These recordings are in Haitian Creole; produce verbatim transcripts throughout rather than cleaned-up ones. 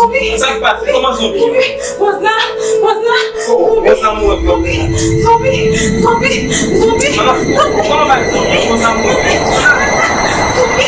Sa k pase? Kòman zonbi? Zonbi! Wozna! Wozna! Oh, Wozna mouri. Zonbi! Zonbi! Zonbi! Zonbi! Kòman bay zonbi? Wozna mouri. Zonbi!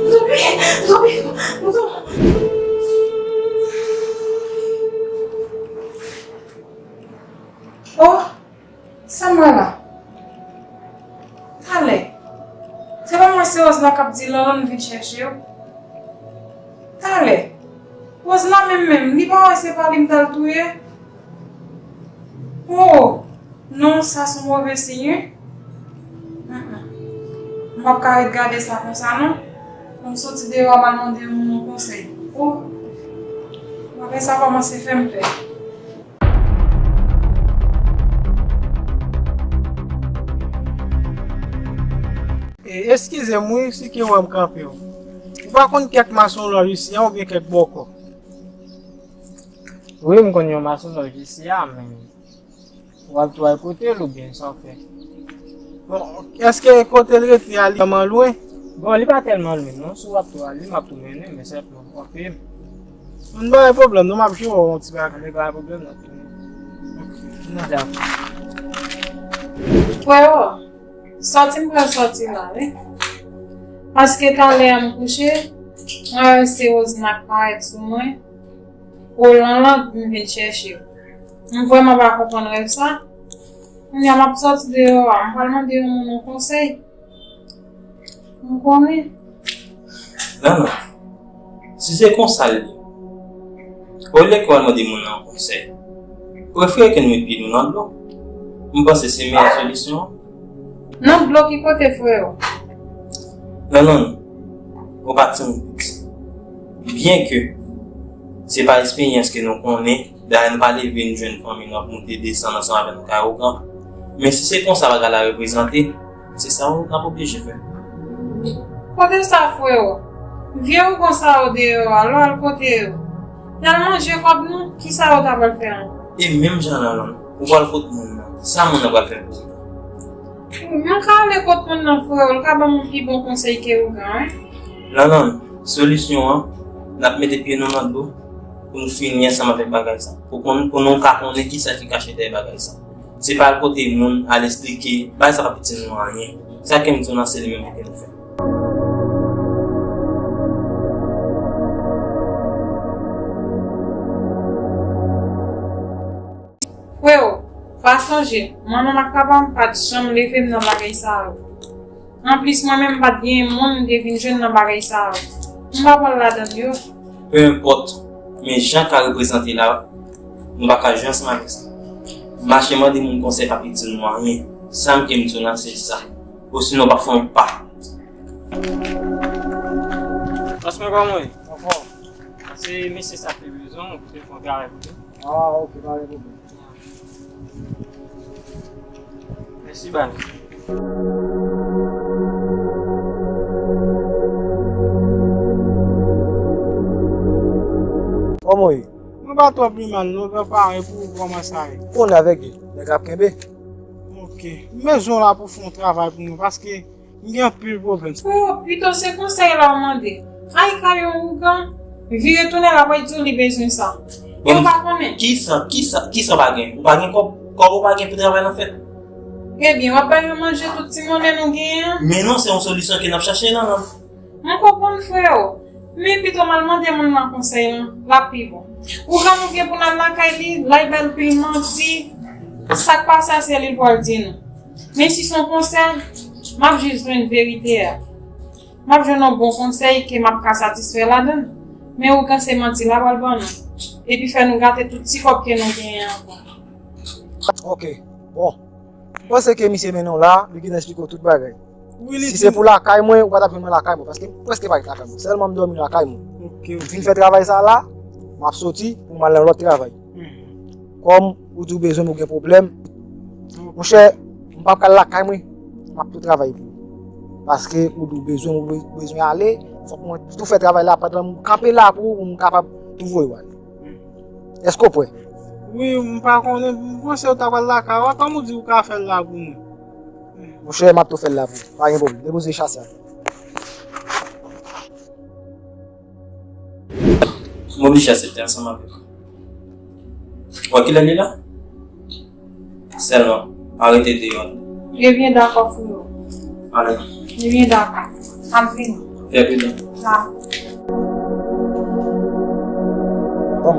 Zonbi! Zonbi! Zonbi! Oh! Sa m wè la? Talè. Se pa mwen se Wozna k ap di Lanlann vin chèche w? Talè. Wozna menm menm, li pa wè se pa li m t al touye? Oh! Non, sa se yon move siy, wi. Mm, mm. M p ap ka ret gade sa konsa, non. Fò m soti deyò a, m al mande yon moun yon konsèy. Oh! Bagay sa kòmanse fè m pè. E, eskize m wi, si ke w wè m kanpe w. Ou pa konn kèk masonlòj isi a oubyen kèk bòkò? Wi, m konn yon masonlòj isi a, men w ap twal kote l oubyen sa w fè? Bon, èske kote l rete a li vrèman lwen? Bon, li pa tèlman lwen non, si w ap twal li, m ap tou mennen, men sèlman w ap peye m. M pa gen pwoblèm non, m ap jere w yon ti bagay. Anben pa gen pwoblèm, n ap tounen. Dakò. Freo, sòti m pral sòti la, wi. Paske talè a m kouche, mwen wè se Wozna k parèt sou mwen. O Lanlann, m vin chèche w. M vrèman pa konprann rèv sa. Kounye a m ap sòti deyò a, m pral mande yon moun yon konsèy. M konnen. Lanlann, si se konsa l ye, olye ke w al mande moun nan yon konsèy, prefere ke n met pye nou nan dlo. M panse se meyè solisyon an. Nan dlo ki kote, freo? Lanlann, ou pa timoun piti. Byenke se pa esperyans ke nou konnen, dayè nou pa leve n jwenn fanmi nou ap monte desann ansanm avè nou kay ougan. Men si se konsa bagay la reprezante, se sa n ap oblije fè. Kote sa, freo? Vye ougan sa yo deyò a, lè w al kote yo, y al manje kòb nou, kisa yo ta pral fè ankò? E menm jan Lanlann, ou pral kot moun nan, sa moun nan pral fè pou ou? Mwen ka ale kot moun nan, freo, l ka ban m yon pi bon konsèy ke ougan, wi. Lanlann, solisyon an, n ap mete pye nou nan dlo pou nou fini ansanm avèk bagay sa. Pou konn, pou nou ka konnen kisa ki kache dèyè bagay sa. Se pa al kote moun, al esplike, bagay sa pa pi di nou anyen. Sa ke m di w lan, se li menm pou ke nou fè. Freo, pa sonje, manman m ak papa m pa t janm leve m nan bagay sa yo. Anplis, mwen menm m pa t genyen moun m te vin jwenn nan bagay sa yo. M pa pral ladan l yo. Pe enpòt, men jan ka reprezante la, nou pa ka jwe ansanm avèk sa. Mache mande moun konsèy pa pi di nou anyen. Sa m ke m di w lan se sa. Osinon w p ap fè yon pa. Franchman, kòman w ye? Anfòm. Se mesye sa k te bezwen w pou te fè yon travay pou li. Ah, ok, pa gen pwoblèm. Mèsi, baz. Kòman w ye? Mwen pa twò pi mal, non, pare pou ou, kòman sa ye? Ou konnen avèk li, nèg ap kenbe. Ok. M bezwen w la pou fè yon travay pou mwen, paske m gen anpil pwoblèm. O, pito se konsèy la w mande. Ay, ka yon ougan, vire tounen la, w ap di w li bezwen sa. E w pa konnen. Kisa, kisa, kisa w pa gen? Ou pa gen kòb, kòb ou pa gen pou travay lan fèt? Ebyen, w ap bay yo manje tout ti monnen nou genyen an. Men non, se yon solisyon ke n ap chache lan, lan. M konprann, freo. Men pito m al mande moun nan konsèy lan, l ap pi bon. Ougan nou gen pou n al lakay li, l al bay l pil manti. Sa k pase a, se li l pral di nou. Men si se yon konsèy, m ap jis jwenn verite a. M ap jwenn yon bon konsèy ke m ap ka satisfè ladan l. Men ougan se manti l ap al ban nou. Epi fè nou gate tout ti kòb ke nou genyen ankò. Ok, bon. M panse ke misye mennen w la, li gentan esplike w tout bagay. Si se pou lakay mwen, ou pa t ap jwenn mwen lakay mwen, paske m prèske pa ret lakay mwen. Sèlman m dòmi lakay mwen. M fin fè travay sa la, m ap soti pou m al nan lòt travay. Kòm ou di w bezwen m, ou gen pwoblèm, monchè, m p ap ka al lakay mwen. M ap tou travay pou ou. Paske ou di w bezwen, ou be- bezwen ale, fòk mwen tou fè travay la pandan m kanpe la pou ou, pou m kapab tou voye w ale. Èske w prè? Wi, m pa konnen, m panse w ta pral lakay ou a, kòm ou di ou ka fè l la pou mwen. Monchè, m ap tou fè l la pou ou. Pa gen pwoblèm. Depoze chase a. M oblije aksepte ansanm avèk ou. Wè kilè li la? Sèlman, pa rete deyò. Ebyen, dakò, freo. Ale. Ebyen, dakò. N ap vini. Fè pridan. Dakò. Bon.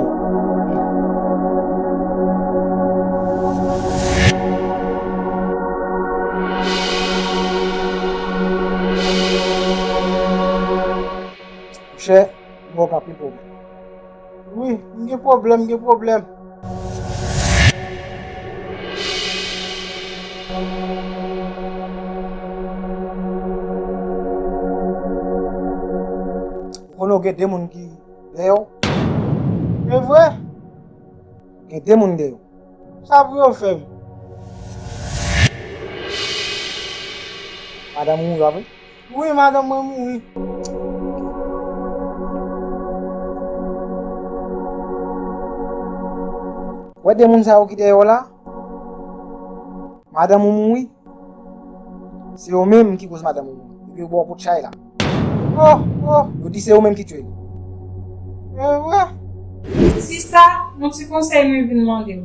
Monchè, m wè w gen anpil pwoblèm. Wi, m gen pwoblèm, m gen pwoblèm. Ou konnen w gen de moun ki dèyè w? E vre? Gen de moun dèyè w. Sa pou yo fè m? Madanm ou mouri, pa vre? Wi, madanm mwen mouri. Wè de moun sa yo ki dèyè w la? Madanm ou mouri? Se yo menm ki koz madanm ou mouri. Epi yo ba w kout chay la. Oh, oh. Yo di se yo menm ki tiye l. E vre? Sista, yon ti konsèy mwen vin mande w.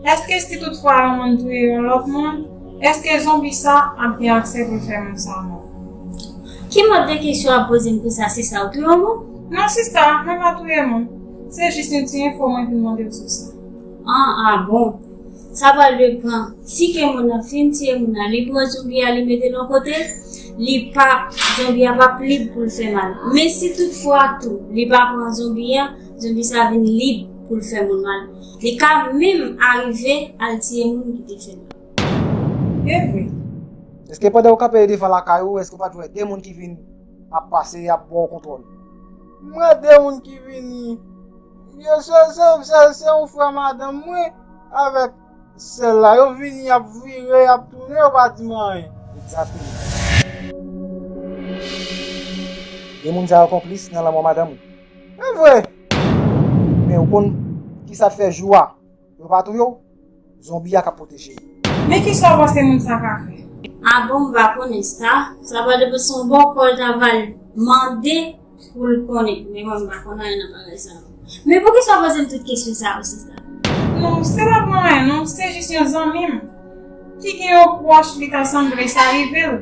Èske si toutfwa yon moun touye yon lòt moun, èske zonbi sa ap gen aksè pou l fè moun sa mò? Ki mòd de kesyon w ap poze m konsa, sista, ou touye yon moun? Non, sista, mwen pa touye moun. Se jis yon ti enfo mwen vin mande w sou sa. Ah, ah, bon. Sa pral depann. Si ke moun nan fin tiye moun nan, li pran zonbi a, li mete l yon kote, li pa, zonbi a p ap lib pou l fè mal. Men si toutfwa tou, li pa pran zonbi a, zonbi sa vin lib pou l fè moun mal. Li ka menm arive al tiye moun ki te fè mal. E vre. Èske pandan w kanpe devan lakay ou, èske w pa t wè de moun ki vin ap pase, y ap ba w kontwòl? M wè de moun ki vini. Yo se, se, se, se yon frè madanm mwen avèk sè l la. Yo vini, y ap vire, y ap tounen, yo pa di m anyen. Egzakteman. De moun sa yo konplis nan lanmò madanm ou. E vre. Men ou konn ki sa t fè jou a yo pa touye w? Zonbi a k ap pwoteje yo. Men kisa w panse moun sa ka fè? A bon, m pa konnen sa. Sa pa depann se yon bòkò l ta va l mande pou l konnen. Men mwen, m pa konn anyen nan bagay sa yo. Men poukisa w poze m tout kesyon sa yo, sista? Non, se pa pou anyen, non. Se jis yon zanmi m ki gen yon pwòch, li ta sanble sa rive l.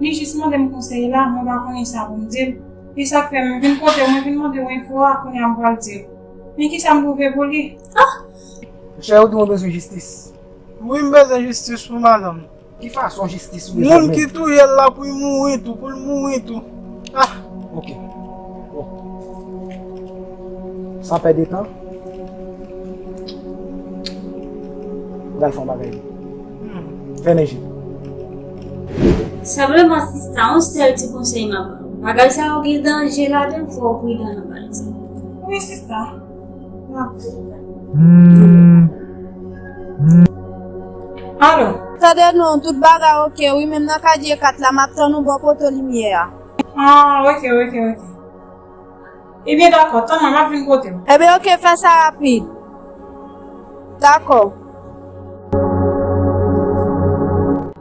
Li jis mande m konsèy la, mwen pa konnen sa pou m di l. E sa k fè m vin kote w, mwen vin mande w enfo a, kounye a m pral di w. Men kisa m twouve pou li? Ah! Monchè, ou di mwen bezwen jistis. Wi, m bezwen jistis pou madanm. Ki fason jistis ou bezwen menm? Moun ki touye l la pou l mouri tou, pou l mouri tou. Ah! Ok. Bon. San pèdi tan, m pral fè yon bagay. Fèmen je. Senpleman, sista, yon sèl ti konsèy m ap ba w. Bagay sa yo gen danje ladan, fò w pridan nan bagay sa yo. Wi, sista. Alo. Tande non, tout bagay oke wi, menm nan kadye kat la, m ap tann ou bò poto limyè a. Ah, oke, oke, oke. Ebyen, dakò, tann mwen, m ap vin kote w. Ebyen, oke, fè sa rapid. Dakò.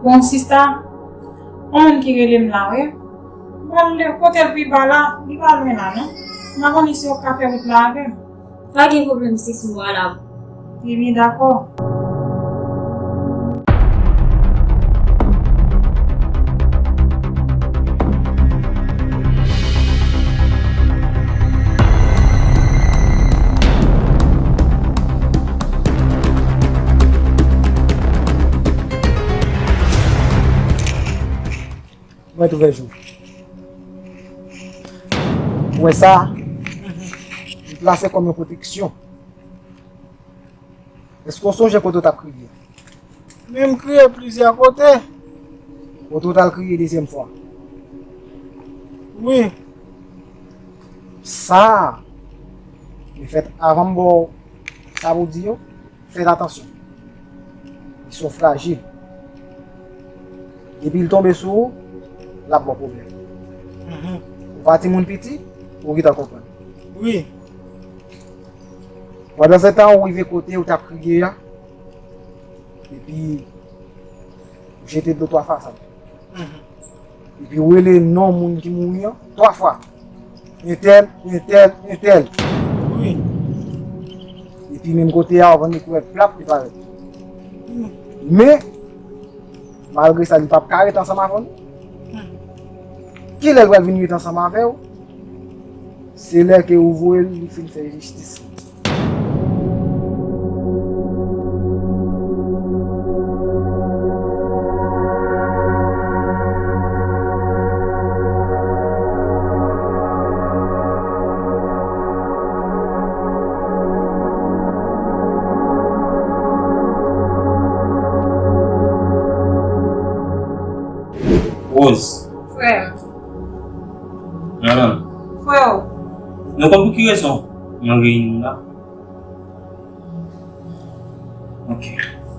Bon, sista, yon moun ki rele m la, wi. M pral kote l pi ba la, li pa lwen la, non. M pa konnen si w ka fè wout la avè m. Pa gen pwoblèm, sis, m pral avè w. Ebyen, dakò. Mwen twouve jou. Ou wè sa? Li plase kòm yon pwoteksyon. Èske w sonje kote w t ap kriye? Men m kriye plizyè kote. Kote w t al kriye dezyèm fwa? Wi. Sa, men fèt avan m ba w sa pou w di yo, fèt atansyon. Ils sont fragiles. Depi l tonbe sou ou, l ap ba w pwoblèm. Mhm. Ou pa timoun piti, ou gentan konprann. Wi. Pandan se tan, ou rive kote ou t ap kriye a, epi ou jete dlo twa fwa sa. Mhm. Epi ou rele non moun ki mouri an twa fwa. Entèl, entèl, entèl. Wi. Epi menm kote a, w ap tande koulèv plap li parèt. Men, malgre sa, li p ap ka ret ansanm avè w. Kilè l pral vin ret ansanm avè w? Se lè ke ou voye l, li fin fè jistis li. Rose. Frè m. Madanm. Frè w. Nou konn pou ki rezon mwen reyini nou la? Ok.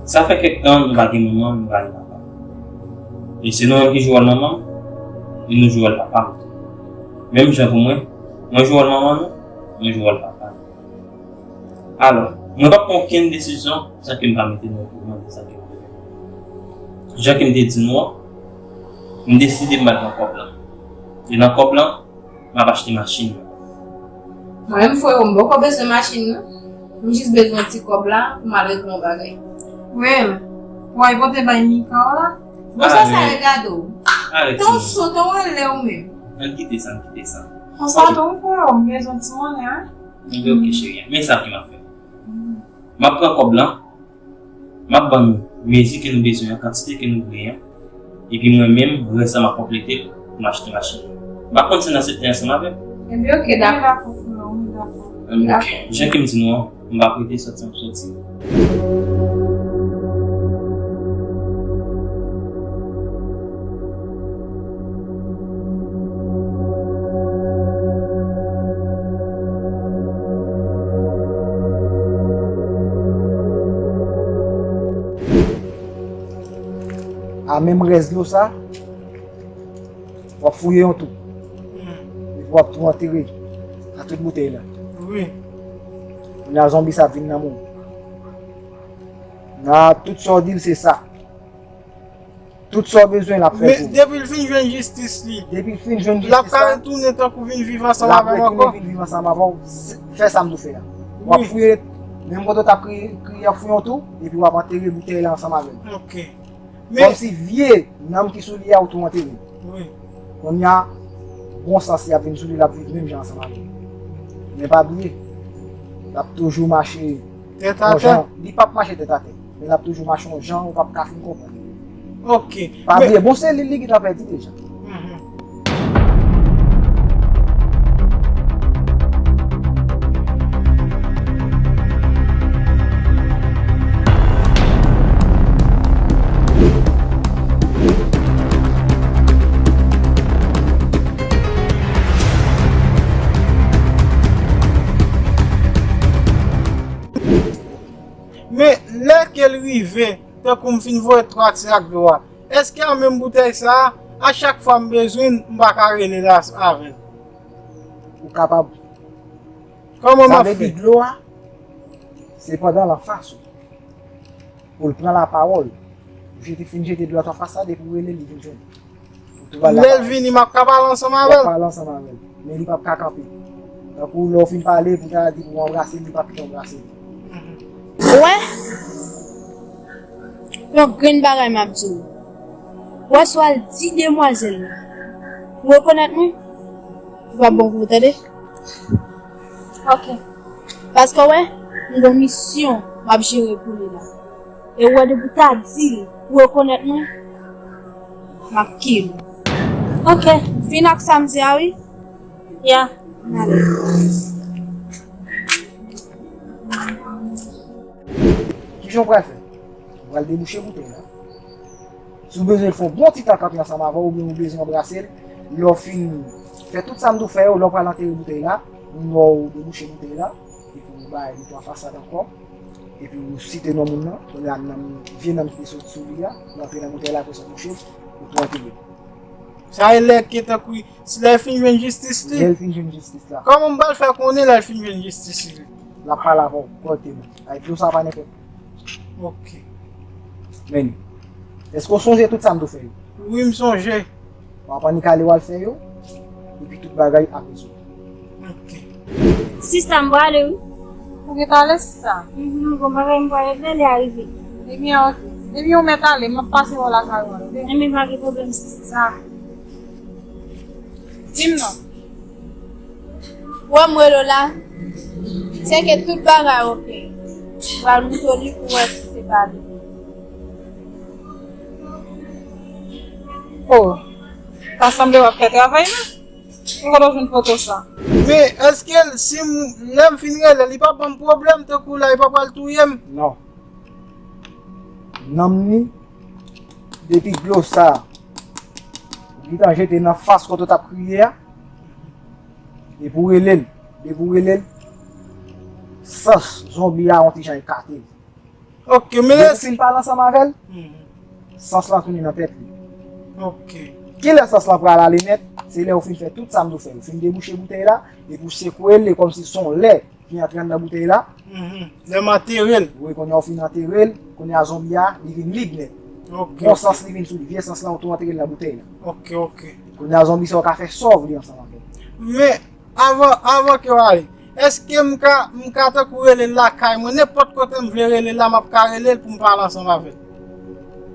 Sa fè kèk tan nou pa gen manman, nou pa gen papa. E se nou menm ki jwe wòl manman, e nou jwe wòl papa. Menm jan pou mwen, mwen jwe wòl manman nou, mwen jwe wòl papa nou. Alò, mwen p ap pran okenn desizyon san ke m pa mete nou okouran de sa ke m vle fè. Jan ke m te di nou an, m deside m al pran kòb lan. E nan kòb lan, m ap achte machin nan. Mwen menm, frè w, m poko bezwen machin nan. M jis bezwen ti kòb la pou m al regle yon bagay. Frè m, pou w al pote bay Mika w la? Bon, sa, sa regade w. Arèt, timoun. Tan w cho, tan w anlè w menm. Ann kite sa, ann kite sa. Konsa tou, frè w, m bezwen ti monnen, wi. Ebyen, ok, cheri. Men sa ke m ap fè. M ap pran kòb lan. M ap ban nou mezi ke nou bezwen an, kantite ke nou vle an. Epi mwen menm, rès la m ap konplete l pou m achte machin nan. M pa konn si n aksepte ansanm avè m. Ebyen, ok, dakò. Dakò, frè m, dakò. Ebyen, ok. Jan ke m di nou an, m p ap rete sòti m ap sòti. A menm rès dlo sa, w ap fouye yon twou. Epi w ap tou antere a tout boutèy la. Wi. Kounye a zonbi sa ap vin nan men w. Nan tout sa w di l, se sa. Tout sa w bezwen, l ap fè pou ou. Men depi l fin jwenn jistis li, depi l fin jwenn jistis la, l ap ka retounen tankou vin viv ansanm avè m ankò. L ap retounen vin viv ansanm avè w. Fè sa m di w fè a. W ap fouye, menm kote w t ap kriye, kriye ap fouye yon twou, epi w ap antere boutèy la ansanm avè l. Ok. Men kòmsi vye nanm ki sou li a, ou tou antere l. Wi. Kounye a, bon sans li ap vin sou li, l ap viv menm jan ansanm avè w. Men pa bliye, l ap toujou mache yon jan, li p ap mache tèt atè, men l ap toujou mache yon jan ou p ap ka fin konprann. Ok. Pa bliye, bon, se li, li gentan pèdi deja. Mhm. Men lè ke l rive, tankou m fin voye twa ti sak dlo a, èske a menm boutèy sa a, a chak fwa m bezwen l, m pa ka rele l avè l? Ou kapab. Kòman m ap fè? Sa vle di dlo a, se pandan l anfas ou, pou l pran lapawòl. Ou jete, fin jete dlo a twa fwa sa, depi w rele l, li vin jwenn ou. Lè l vini, m ap ka pale ansanm avè l. W ap pale ansanm avè l. Men li p ap ka kanpe. Tankou lè w fin pale, pou ta di pou w anbrase l, li p ap tou anbrase l. Ou wè? Yon grenn bagay m ap di w. Ou wè, si w al di demwazèl la, ou rekonèt mwen, li p ap bon pou ou, tande? Ok. Paske w wè, m gon misyon m ap jere pou li la. E ou wè, depi w ta di l ou rekonèt mwen, m ap kill ou. Ok. Fin ak sa m di a, wi. Ya. N ale. Kijan w pral fè? Ou pral debouche boutèy la. Si w bezwen l fè yon bon ti tan kanpe ansanm avè w, oubyen ou bezwen anbrase l, lè w fin fè tout sa m di w fè yo, lè w pral antere boutèy la, m wè w debouche boutèy la, epi w bay li twa fasad ankò. Epi ou site non moun nan, kounye a nanm, vye nanm ki te sot sou li a, li antre nan boutèy la, apre sa ou bouche l, ou tou antere l. Sa e lè ke tankou, si lè l fin jwenn jistis li? Lè l fin jwenn jistis la. Kòman m pral fè konnen lè l fin jwenn jistis li? L ap pale avè w kòrèkteman. Ay, dlo sa pa nenpòt. Ok. Men, èske w sonje tout sa m te fè yo? Wi, m sonje. W ap annik ale w al fè yo, epi tout bagay ap rezoud. Ok. Sista, m prale wi. Ou gentan ale, sista? Mhm, bon bagay, m prale, lè li arive. Ebyen, ok. Depi ou mèt ale, m ap pase wè w lakay ou an, ok? Ebyen, pa gen pwoblèm, sista. Di m non. Ou wè m rele w la, se ke tout bagay ok. M pral montre w li pou w wè si se pa li. Oh, ta sanble w ap fè travay la? Pou kote w jwenn foto sa? Men, èske l, si m, lè m fin rele, li p ap ban m pwoblèm, tankou la, li pa pral touye m? Non. Nanm ni, depi dlo sa, li t ap jete nan fas kote w t ap kriye a, depi w rele l, depi w rele l, sans zonbi a yon ti jan ekate l. Ok, men lè. Depi w fin pale ansanm avè l, sans lan tounen nan tèt li. Ok. Kilè sans lan pral ale nèt? Se lè w fin fè tout sa m di w fè. Ou fin debouche boutèy la, epi w sekwe l, e kòmsi se yon lè ki antre anndan boutèy la. Mhm. Lè m antere l. Wi, kounye a w fin antere l, kounye a zonbi a, li vin lib nèt. Ok, ok. Bon sans li vin sou li, vye sans lan, ou tou antere l nan boutèy la. Ok, ok. Kounye a zonbi sa, ou ka fè sa w vle ansanm avè l. Men, avan, avan ke w ale, èske m ka, m ka tankou rele l lakay mwen, nenpòt kote m vle rele l la, m ap ka rele l pou m pale ansanm avè l?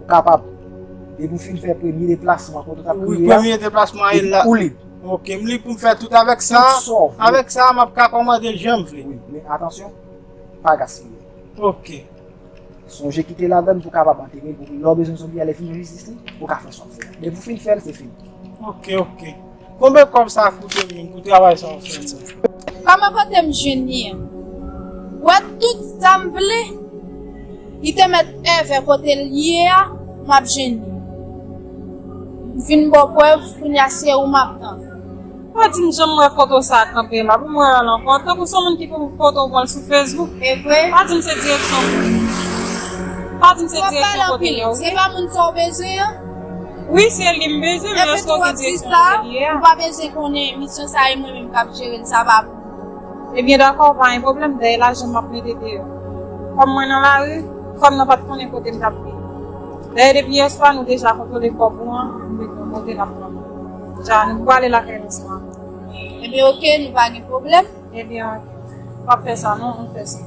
Ou kapab. Depi w fin fè premye deplasman, kote w t ap kriye a, premye deplasman, epi ou lib. Ok, m lib pou m fè tout avèk sa. Tout sa w vle. Avèk sa, m ap ka kòmande l jan m vle. Wi, men atansyon, pa gaspiye. Ok. Sonje kite ladann pou w kapab antere l, pou lè w bezwen zonbi a, lè fini jistis li, ou ka fè sa w fè. Depi w fin fè l, se fini. Ok, ok. Konbyen kòb sa koute menm pou travay sa w fè sa? Kòman kote m jwenn li an? Ou wè tout sa m vle, li te mèt èvè kote l ye a, m ap jwenn li. M fin ba w prèv, kounye a se ou m ap tann. Pa di m jan m wè foto sa a kanpe la, pou m wè l ankò. Tankou se yon moun ki pran foto w pran l sou Facebook. E vre? Pa di m se direksyon. Pa di m se direksyon kote l ye, ok? Se pa moun sa w bezwen an? Wi, se li m bezwen, men èske w gen direksyon kote l ye a? Ou pa bezwen konnen misyon sa e mwen menm k ap jere l, sa pa pou ou. Ebyen, dakò, pa gen pwoblèm, dayè lajan m ap mete deyò. Kòm mwen nan lari, fanm nan pa t konnen kote m t ap viv. Dayè, depi yèswa, nou deja kontwole kòb ou an, nou mete yon kote n ap pran. Ja, nou prale lakay nou swa. Ebyen, oke, nou pa gen pwoblèm. Ebyen, oke. W ap fè sa, non? Ou fè sa.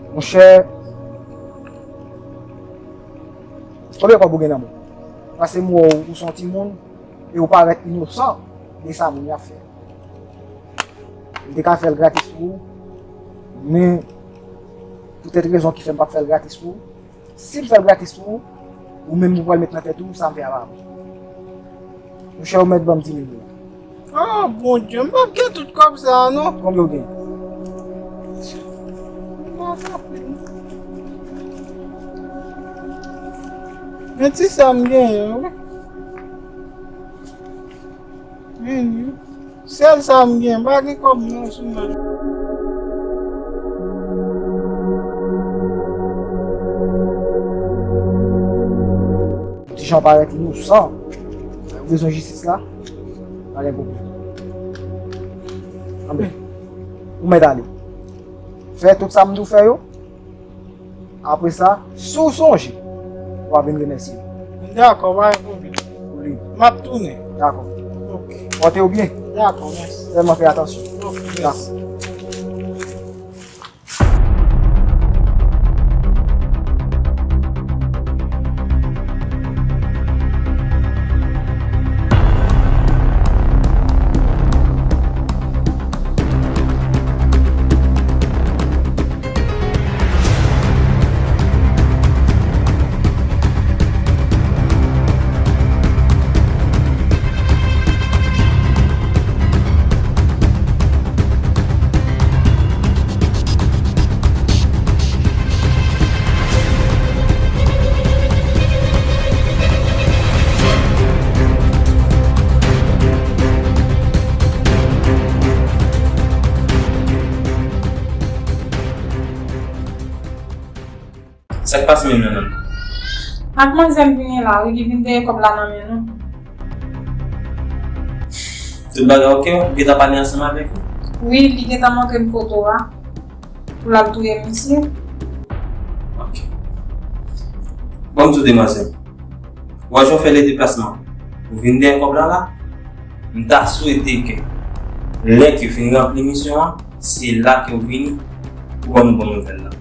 Monchè, konbyen kòb ou gen nan men w? Paske m wè w, ou se yon timoun, e ou parèt inosan de sa moun y ap fè. M te ka fè l gratis pou ou, men poutèt rezon ki fè m p ap fè l gratis pou ou. Si m fè l gratis pou ou, ou menm ou pral met nan tèt ou, sa m fè a pa bon. Monchè, ou mèt ban m di mil dola. Ah, Bondye, m p ap gen tout kòb sa a, non. Konbyen w gen? M pa raple m. Men ti sa m genyen, wi. Men, wi. Sèl sa m gen, m pa gen kòb non sou mwen. Ti jan parèt inosan. Ou bezwen jistis la? Pa gen pwoblèm. Anben, ou mèt ale. Fè tout sa m di w fè yo. Apre sa, si w sonje, w a vin remèsye m. Dakò, pa gen pwoblèm. Wi. M ap tounen. Dakò. Ok. Pòte w byen. Dakò, mèsi. Sèlman fè atansyon. Ok, mèsi. Dakò. Sa k pase menm nan nan? Ak manzè m vini la, wi, li vin dèyè kòb la nan men nou. Tout bagay oke? Ou gentan pale ansanm avèk li? Wi, li gentan montre m foto a pou l al touye misye. Oke. Bon, m di w, demwazèl, ou wè jan w fè le deplasman, ou vin dèyè kòb la la, m ta swete ke lè ke w fin ranpli misyon an, se la ke w vini pou ban nou bon nouvèl la.